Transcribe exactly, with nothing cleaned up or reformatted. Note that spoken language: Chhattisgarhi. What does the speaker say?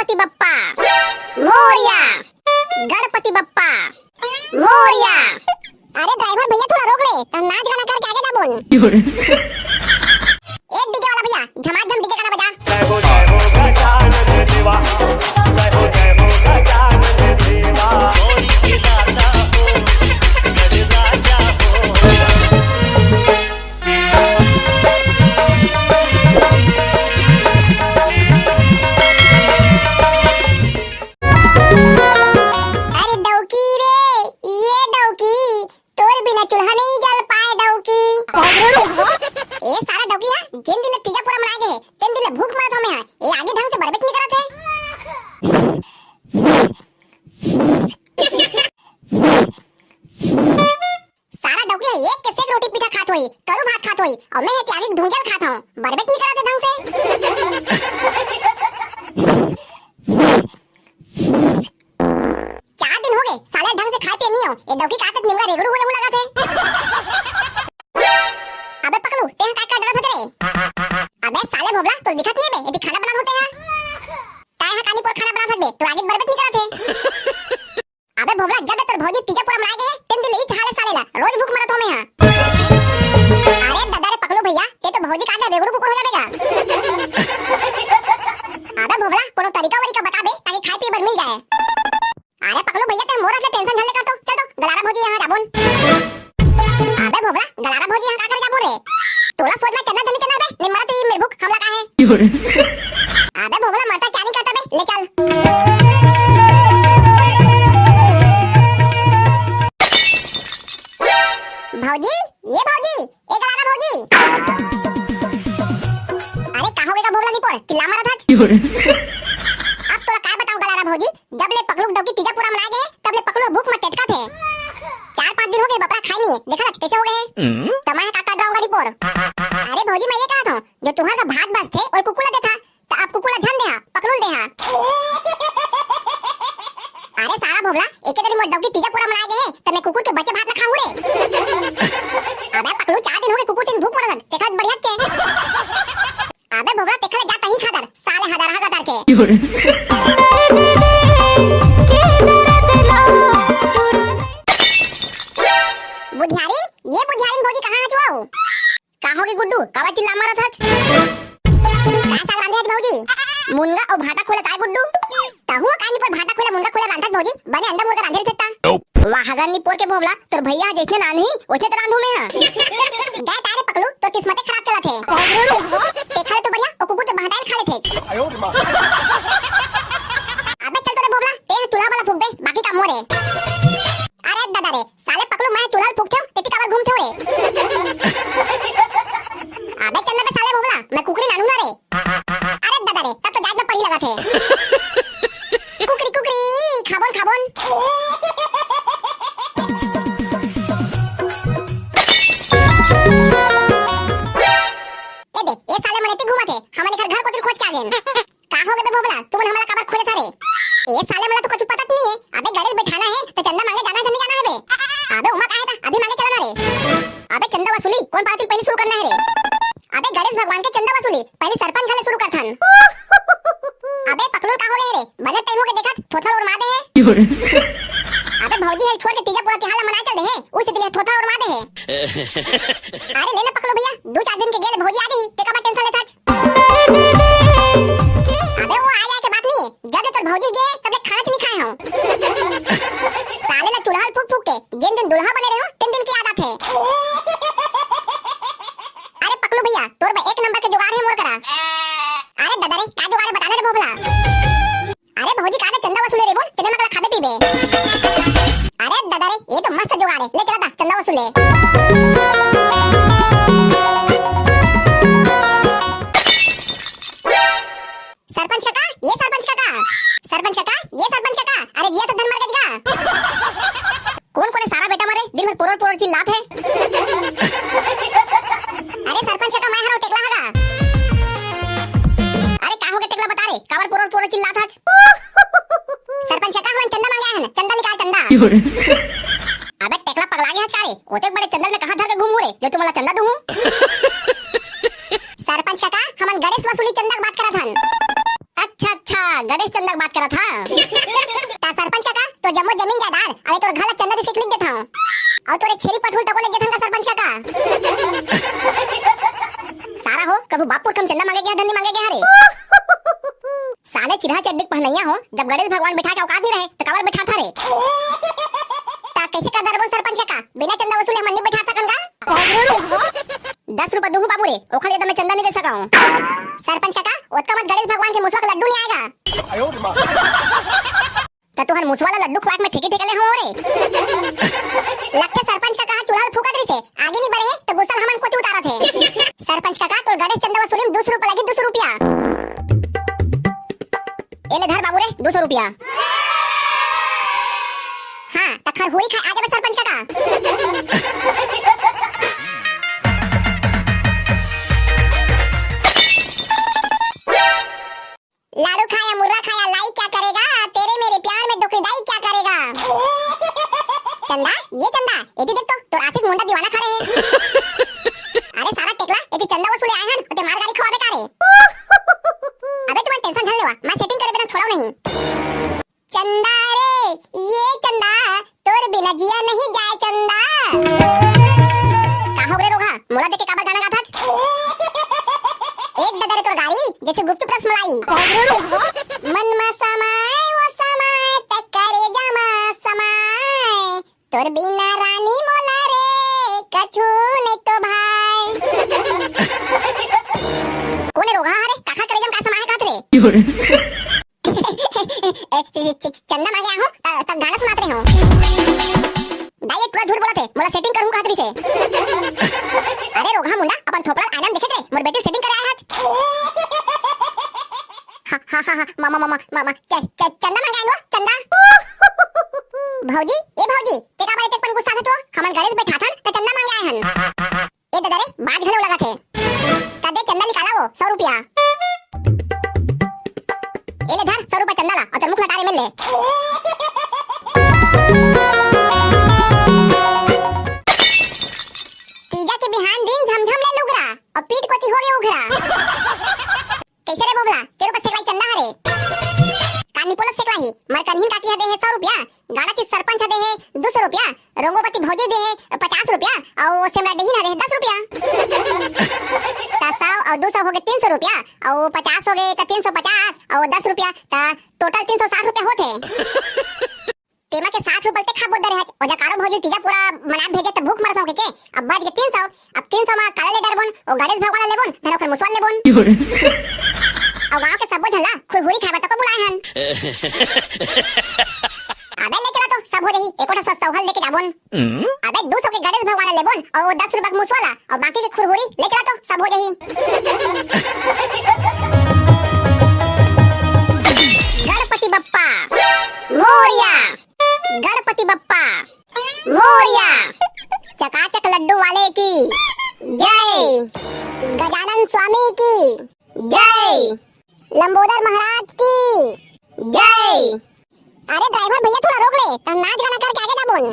गणपति बप्पा मोरया, गणपति बप्पा मोरया। अरे ड्राइवर भैया, थोड़ा रोक ले, त नाच गाना करके आगे जाबोन। ए डीजे वाला भैया, झमाझम डीजे गाना बजा। जय हो, जय हो गजानन देवा, जय हो, जय हो गजानन देवा। अरे डौकी रे, ये डौकी, तोर बिना चूल्हा नहीं जल पाए डौकी। ए सारा डौकी हा, जेन दिन ले तीजा पूरा मनाए गे हे, तेन दिन ले भूख मरत हौं मैं हा। ए आगी ढंग से बरबेच नहीं करत हे। सारा डौकी हा एक के सेक रोटी पीठा खात होई, करू भात खात होई, अउ मैं हा ते आगी धुंगल खात हौं, बरबेच नहीं करत हे ढंग से। चार दिन हो गे, साले ढंग से खाए पिए नहीं हो। ये डौकी का आदत निमगा रेगड़ू हो जाऊं लगत हे। अबे पकलू, तें काय का डरत हस रे? अबे साले भोबला, तो दिखत नहीं बे, यदि खाना बनात होते हैं। काय हा कानी पोर खाना बनात हस बे, तो आगे बरबेच नहीं करत हे। अबे भोबला, जब ले तोर भौजी तीजा पूरा मनाए गे हे, तेन दिन ले इच हाल हे साले ला, रोज भूख मरत हौं मैं हा। अरे दादा रे पकलू भैया, ते तो भौजी का आगे रेगड़ू कुकुर हो जाबे गा। अबे भोबला, कोनो तरीका वरीका बता बे, ताकि खाए पिए बर मिल जाए। अरे पकलू भैया, ते मोर से टेंशन झन ले कर तो। चल तो, गलारा भौजी यहाँ जाबोन। अबे भोबला, गलारा भौजी यहाँ का करे जाबो रे? तोला सोच में चन्ना धनी चन्ना बे, निम्मरा तेरी मेरे भूख हमला का है। अबे भोबला, मरता क्या नहीं करता बे, ले चल। भौजी, ये भौजी, ए गलारा भौजी। अरे का हो गे गा भोबला निपोर, चिल्ला मारत हच। अब तोला काय बताऊं गलारा भौजी, जब ले पकलू डौकी तीजा पूरा मनाए गे हे, तब ले पकलू भूख म टेटकत हे। चार पांच दिन हो गे बपरा खाए नहीं हे, देखत हच कैसे हो गे हे। त मैं हा का कर डराऊं गा निपोर। अरे भौजी मैं ये कहत हौं, जो तुंहर का भात बचथे अउ कुकुर ला देथा, त अब कुकुर ला झन देहा, पकलू ल देहा। अरे सारा भोबला, एके दरी मोर डौकी तीजा पूरा मनाए गे हे, त मैं कुकुर के बचे भात ला खाहूं रे। अबे पकलू, चार दिन हो गे कुकुर सिंह भूख मरत हन, तेखर बढ़िया के। अबे भोबला, तेखर ले जा तहीं खा दर, साले हदरहा गदर के। बुधियारिन, ये बुधियारिन भौजी कहाँ हच वो? का हो गे गुड्डू, काबर चिल्ला मारत हच? का साग रांधे हच भौजी? मुनगा अउ भांटा खोला काय गुड्डू? तहूं कानी पर भांटा खोला मुनगा खोला रांधत भौजी, बने अंडा मुर्गा रांधे रहिथे ता। वाह गा निपोर के भोबला, तोर भैया जइसने रांधही, ओइसने तो रांधू मैं हा। गा तारे पकलू, तोर किस्मते खराब चलत हे। तेखर ले तो बढ़िया, ओ कुकुर के भांटा ल खा लेथे। अबे चल तो रे भोबला, ते चूल्हा वाला फूक दे, बाकी काम मोरे। अरे दादा रे, साले पकलू, मैं चूल्हा ल फूकथें, तेती काबर घूमथें रे? अबे चल ना बे साले भोबला, मैं कुकरी नानू ना रे। अरे दादा रे, तब तो जात में पड़ी लगत हे। कुकरी, कुकरी, खाबोन, खाबोन। ए दे, ए साले मन एती घूमत हे, हमन एकर घर कोती खोज के आ गेन। का हो गे बे भोबला, तुमन हमला काबर खोजत हरे? ए साले, मोला तो कुछ पता नहीं है। अबे गणेश बैठाना है तो चंदा मांगे जाना है, नहीं जाना है बे? अबे उमा का है ता, अभी मांगे चला ना रे। अबे चंदा वसूली कोन पाती पहले शुरू करना है रे? अबे गणेश भगवान के चंदा वसूली पहले सरपंच घर ले शुरू करथन। अबे पकलू का हो गे रे? बने टाइम हो के देखत थोथल उरमा दे है। अबे भौजी है छोड़ के तीजा पूरा तिहार ला मना चल दे है, उसे दिले थोथल उरमा दे है। अरे ले ना पकलू भैया, दो चार दिन के गेल भौजी आ जाही, ते काबर टेंशन लेथच? अबे वो आ जाए के बात नहीं, जब ले तोर भौजी गे हे, तब ले खाना च नहीं खाए हूँ। साले ला चूल्हा ल फूक फूक के, जिन दिन दूल्हा बने रहे हो, तीन दिन की याद आथे। अरे पकलू भैया, तोर बे एक नंबर के जुगाड़ है मोर करा। अरे दादा रे, का जुगाड़ है बता ना रे भोभला। अरे भौजी का चंदा वसूले रे बोल, तेने मगला खाबे पीबे। अरे दादा रे, ये तो मस्त जुगाड़ है, ले चला दा चंदा वसूले। सरपंच काका, ये सरपंच काका, सरपंच काका, ये सरपंच काका, अरे जिया तो धन मर गया। कौन कौन है सारा बेटा मारे, दिन भर पोरोर पोरोर चिल्लात है। अरे सरपंच काका, मैं हरो टेकला हगा। अरे का हो गया टेकला, बता रे, काबर पोरोर पोरोर चिल्लात हच? सरपंच काका, हमन चंदा मांगे आए हैं ना, चंदा निकाल चंदा। अबे टेकला पगला गया हच का रे? ओते बड़े चंदा ल मैं कहाँ धर के घूमू रे, जो तुमला चंदा दूँ? सरपंच काका, हमन गणेश वसूली चंदा के बात करत हन। अच्छा अच्छा, गणेश चंदा के बात करत हा। ता सरपंच काका, तोर जम्मो जमीन जायदाद अउ तोर घर ला चंदा जइसे लिख देथंव। अउ तोरे छेरी पठुल तको लेग देथन का सरपंच काका? सारा हो, कभू बाप पुरखा म चंदा मांगे गे हा, धन नी मांगे गे हा रे। साले चिरहा चड्डी के पहनइया हो, जब गणेश भगवान बिठा के औकात नी रहे, त काबर बिठाथा रे? ता कइसे कर डरबोन सरपंच काका? बिना चंदा वसूले हमन नी बिठा सकन का? दस रुपया दूहूं बाबू रे, ओखर ले जादा मैं चंदा नी दे सकंव। सरपंच काका, ओतका मत, गणेश भगवान के मुसवा के लड्डू नी आय गा। त तुंहर मुसवा ला लड्डू खुवाय के मैं ठेके ठेके ले हंव रे। लगथे सरपंच काका चूल्हा ल फूकत रहिसे, आगी नी बरे हे, त गुस्सा ल हमन कोती उतारत हे। सरपंच काका, तोर गणेश चंदा वसूली म दू सौ रुपया लगही, दू सौ रुपया। ए ले धर बाबू रे, दू सौ रुपया। हां, त खरहुरी खाय आ जाबे सरपंच काका। लाडू खा या मुर्रा खा या लाई क्या करेगा, तेरे मेरे प्यार में डोकरी दाई क्या करेगा। चंदा, ए चंदा, एती देख तो, तोर आशिक मुंडा दीवाना खड़े हे। अरे सारा टेकला, एती चंदा वसूले आय हन, ओते मार गारी खवाबे का रे? अबे तुमन tension झन लेवा, मैं setting करे बिना छोड़ंव नहीं। चंदा रे, ए चंदा, तोर बिना जिया नहीं जाय चंदा। का हो गे रे रोगहा, मोला देख के काबर गाना गाथस? ए ददा रे तोर गारी, जइसे गुपचुप रसमलाई। मन मा समाय वो समाय, ते करेजा मा समाय, तोर बिना रानी मोला रे, कछु नहीं तो भाय। कोन ए रोगहा रे, काखर करेजा म का समाय हे काहत रे? ए, च-, च-, च-, चंदा मांगे आहूं, त, त गाना सुनात रहे हंव। दाई एक पूरा झूठ बोलत हे, मोला setting करहूं काहत रहिसे। अरे रोगहा मुंडा, अपन थोपड़ा आईना म देखे रे, मोर बेटी ल setting करे आय हच। हा, हा, हा, हा, मामा, मामा, मामा, च-, च-, चंदा मांगे आय हंव, चंदा। भौजी, ए भौजी, ते काबर एतेक पन गुस्सा हस तो? हमन गणेश बैठाथन, त चंदा मांगे आय हन। ए ददा रे, बाज घलो लगत हे। त दे चंदा निकाला वो, सौ रुपया। ए ले धर, सौ रुपया चंदा ला, अउ तोर मुख लटारे मिल ले। तीजा के बिहान दिन झमझम ले लुगरा, अउ पीठ कोती हो गे उघरा। कइसे रे भोभला, तेरे ऊपर सेकलाई चंदा हरे? कानी पोलत सेकलाई, मरकनहीन काकी ह दे हे सौ रुपया, गाड़ा चिस सरपंच ह दे हे दू सौ रुपया, रोंगोपति भौजी दे हे पचास रुपया, अउ सेमरा डेहिन ह दे हे दस रुपया। त सौ अउ दू सौ हो गे तीन सौ रुपया, अउ पचास हो गे त तीन सौ पचास, अउ दस रुपया, त total तीन सौ साठ रुपया होत हे। तेमा के साठ रुपया ते खा बोद डरे हच। ओ जकारो भौजी तीजा पूरा मना भेजे त भूख मरत हंव के, अब बच गे तीन सौ। अब तीन सौ मा काला ले डरबोन, ओ गणेश भगवान ला लेबोन, धन ओखर मुसवा ल लेबोन। अउ गांव के सब्बो झन ला खुरहुरी खाए बर तको बुलाए हन। अबे ले चला तो, सब हो जाही, एको ठा सस्ता उहल लेके जाबोन। अबे दू सौ के गणेश भगवान ला लेबोन, अउ दस रुपया के मुसवा ला, अउ बाकी के खुरहुरी ले चला तो, सब हो जाही। गणपति बप्पा मोरया। गणपति बप्पा मोरया। चकाचक लड्डू वाले की जय। गजानन स्वामी की जय। लंबोदर महाराज की जय। अरे driver भैया, थोड़ा रोक ले, त हम नाच गाना करके आगे जाबोन।